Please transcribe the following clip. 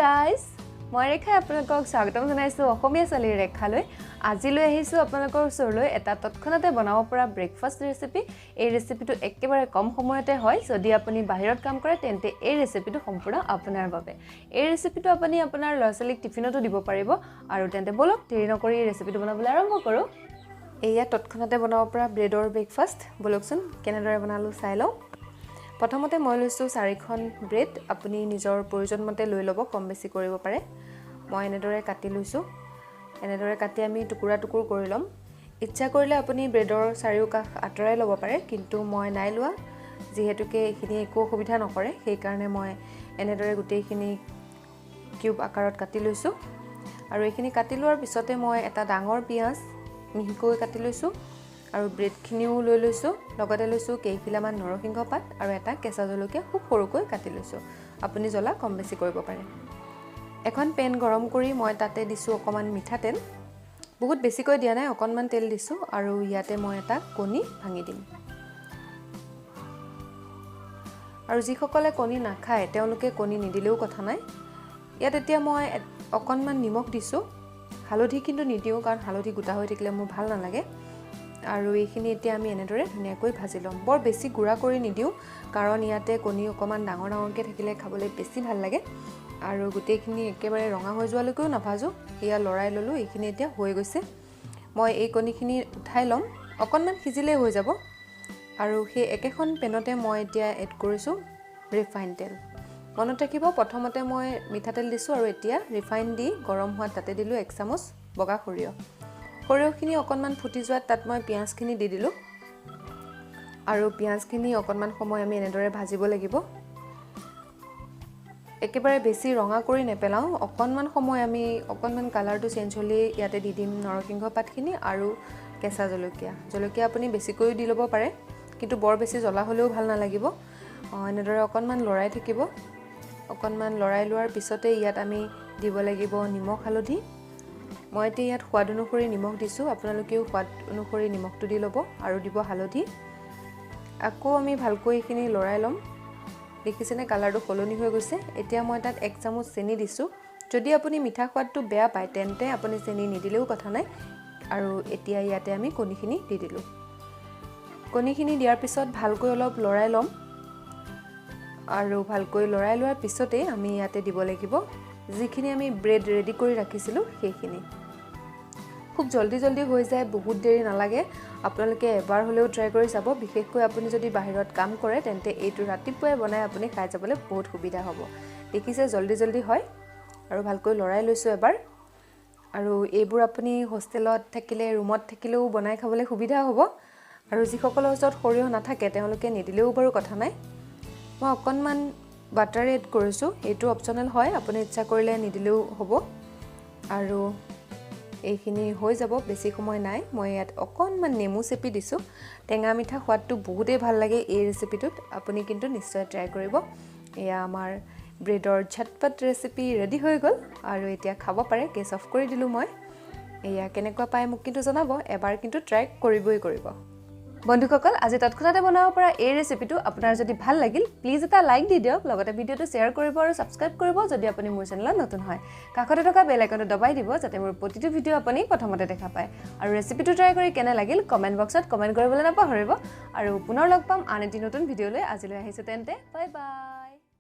Guys, মই ৰেখাই আপোনালোকক স্বাগতম জনাইছোঁ অসমীয়া ছোৱালীৰ ৰেখালৈ। আজি লৈ আহিছোঁ আপোনালোকৰ ওচৰলৈ এটা তৎক্ষণাতে বনাব পৰা ব্ৰেকফাষ্ট ৰেচিপি। এই ৰেচিপিটো একেবাৰে কম সময়তে হয়। যদি আপুনি বাহিৰত কাম কৰে তেন্তে এই ৰেচিপিটো সম্পূৰ্ণ আপোনাৰ বাবে। এই ৰেচিপিটো আপুনি আপোনাৰ ল'ৰা ছোৱালীক টিফিনতো দিব পাৰিব। আৰু তেন্তে ব'লক দেৰি নকৰি এই ৰেচিপিটো বনাবলৈ আৰম্ভ কৰোঁ। এয়া তৎক্ষণাতে বনাব পৰা ব্ৰেডৰ ব্ৰেকফাষ্ট। ব'লকচোন কেনেদৰে বনালোঁ চাই লওঁ। প্ৰথমতে মই লৈছোঁ 4খন ব্ৰেড। আপুনি নিজৰ প্ৰয়োজন মতে লৈ ল'ব, কম বেছি কৰিব পাৰে। মই এনেদৰে কাটি লৈছোঁ। এনেদৰে কাটি আমি টুকুৰা টুকুৰ কৰি ল'ম। ইচ্ছা কৰিলে আপুনি ব্ৰেডৰ চাৰিওকাষ আঁতৰাই ল'ব পাৰে, কিন্তু মই নাই লোৱা, যিহেতুকে এইখিনি একো অসুবিধা নকৰে, সেইকাৰণে মই এনেদৰে গোটেইখিনি কিউব আকাৰত কাটি লৈছোঁ। আৰু এইখিনি কাটি লোৱাৰ পিছতে মই এটা ডাঙৰ পিঁয়াজ মিহিকৈ কাটি লৈছোঁ আৰু ব্ৰেডখিনিও লৈ লৈছোঁ। লগতে লৈছোঁ কেইখিলামান নৰসিংহ পাত আৰু এটা কেঁচা জলকীয়া খুব সৰুকৈ কাটি লৈছোঁ। আপুনি জ্বলা কম বেছি কৰিব পাৰে। এখন পেন গৰম কৰি মই তাতে দিছোঁ অকণমান মিঠাতেল। বহুত বেছিকৈ দিয়া নাই, অকণমান তেল দিছোঁ। আৰু ইয়াতে মই এটা কণী ভাঙি দিম। আৰু যিসকলে কণী নাখায় তেওঁলোকে কণী নিদিলেও কথা নাই। ইয়াত এতিয়া মই অকণমান নিমখ দিছোঁ। হালধি কিন্তু নিদিওঁ, কাৰণ হালধি গোটা হৈ থাকিলে মোৰ ভাল নালাগে। আৰু এইখিনি এতিয়া আমি এনেদৰে ধুনীয়াকৈ ভাজি ল'ম। বৰ বেছি গুড়া কৰি নিদিওঁ, কাৰণ ইয়াতে কণী অকণমান ডাঙৰ ডাঙৰকৈ থাকিলে খাবলৈ বেছি ভাল লাগে। আৰু গোটেইখিনি একেবাৰে ৰঙা হৈ যোৱালৈকেও নাভাজোঁ। এয়া লৰাই ল'লোঁ, এইখিনি এতিয়া হৈ গৈছে। মই এই কণীখিনি উঠাই ল'ম, অকণমান সিজিলেই হৈ যাব। আৰু সেই একেখন পেনতে মই এতিয়া এড কৰিছোঁ ৰিফাইন তেল। মনত ৰাখিব, প্ৰথমতে মই মিঠাতেল দিছোঁ আৰু এতিয়া ৰিফাইন দি গৰম হোৱাত তাতে দিলোঁ 1 চামুচ বগা সৰিয়হ। সৰিয়হখিনি অকণমান ফুটি যোৱাত তাত মই পিঁয়াজখিনি দি দিলোঁ। আৰু পিঁয়াজখিনি অকণমান সময় আমি এনেদৰে ভাজিব লাগিব। একেবাৰে বেছি ৰঙা কৰি নেপেলাওঁ, অকণমান সময় আমি অকণমান কালাৰটো চেঞ্জ হ'লেই ইয়াতে দি দিম নৰসিংহ পাতখিনি আৰু কেঁচা জলকীয়া। জলকীয়া আপুনি বেছিকৈও দি ল'ব পাৰে, কিন্তু বৰ বেছি জ্বলা হ'লেও ভাল নালাগিব। এনেদৰে অকণমান লৰাই থাকিব। অকণমান লৰাই লোৱাৰ পিছতে ইয়াত আমি দিব লাগিব নিমখ হালধি। মই এতিয়া ইয়াত সোৱাদ অনুসৰি নিমখ দিছোঁ, আপোনালোকেও সোৱাদ অনুসৰি নিমখটো দি ল'ব আৰু দিব হালধি। আকৌ আমি ভালকৈ এইখিনি লৰাই ল'ম। দেখিছেনে কালাৰটো সলনি হৈ গৈছে। এতিয়া মই তাত 1 চামুচ চেনি দিছোঁ। যদি আপুনি মিঠা সোৱাদটো বেয়া পায় তেন্তে আপুনি চেনি নিদিলেও কথা নাই। আৰু এতিয়া ইয়াতে আমি কণীখিনি দি দিলোঁ। কণীখিনি দিয়াৰ পিছত ভালকৈ অলপ লৰাই ল'ম। আৰু ভালকৈ লৰাই লোৱাৰ পিছতেই আমি ইয়াতে দিব লাগিব যিখিনি আমি ব্ৰেড ৰেডি কৰি ৰাখিছিলোঁ সেইখিনি। খুব জল্দি জল্দি হৈ যায়, বহুত দেৰি নালাগে। আপোনালোকে এবাৰ হ'লেও ট্ৰাই কৰি চাব। বিশেষকৈ আপুনি যদি বাহিৰত কাম কৰে তেন্তে এইটো ৰাতিপুৱাই বনাই আপুনি খাই যাবলৈ বহুত সুবিধা হ'ব। দেখিছে জল্দি জল্দি হয়। আৰু ভালকৈ লৰাই লৈছোঁ এবাৰ। আৰু এইবোৰ আপুনি হোষ্টেলত থাকিলে, ৰুমত থাকিলেও বনাই খাবলৈ সুবিধা হ'ব। আৰু যিসকলৰ ওচৰত সৰিয়হ নাথাকে তেওঁলোকে নিদিলেও বাৰু কথা নাই। মই অকণমান বাটাৰ এড কৰিছোঁ, এইটো অপশ্যনেল হয়, আপুনি ইচ্ছা কৰিলে নিদিলেও হ'ব। আৰু এইখিনি হৈ যাব, বেছি সময় নাই। মই ইয়াত অকণমান নেমু চেপি দিছোঁ। টেঙা মিঠা সোৱাদটো বহুতেই ভাল লাগে এই ৰেচিপিটোত, আপুনি কিন্তু নিশ্চয় ট্ৰাই কৰিব। এয়া আমাৰ ব্ৰেডৰ ঝটপট ৰেচিপি ৰেডি হৈ গ'ল। আৰু এতিয়া খাব পাৰে। গেছ অফ কৰি দিলোঁ মই। এয়া কেনেকুৱা পায় মোক কিন্তু জনাব, এবাৰ কিন্তু ট্ৰাই কৰিবই কৰিব। বন্ধুসকল, আজি তৎক্ষণাতে বনাব পৰা এই ৰেচিপিটো আপোনাৰ যদি ভাল লাগিল প্লিজ এটা লাইক দি দিয়ক, লগতে ভিডিঅ'টো শ্বেয়াৰ কৰিব আৰু ছাবস্ক্ৰাইব কৰিব যদি আপুনি মোৰ চেনেলত নতুন হয়। কাষতে থকা বেল আইকনটো দবাই দিব যাতে মোৰ প্ৰতিটো ভিডিঅ' আপুনি প্ৰথমতে দেখা পায়। আৰু ৰেচিপিটো ট্ৰাই কৰি কেনে লাগিল কমেণ্ট বক্সত কমেণ্ট কৰিবলৈ নাপাহৰিব। আৰু পুনৰ লগ পাম আন এটি নতুন ভিডিঅ'লৈ। আজিলৈ আহিছোঁ তেন্তে, বাই বাই।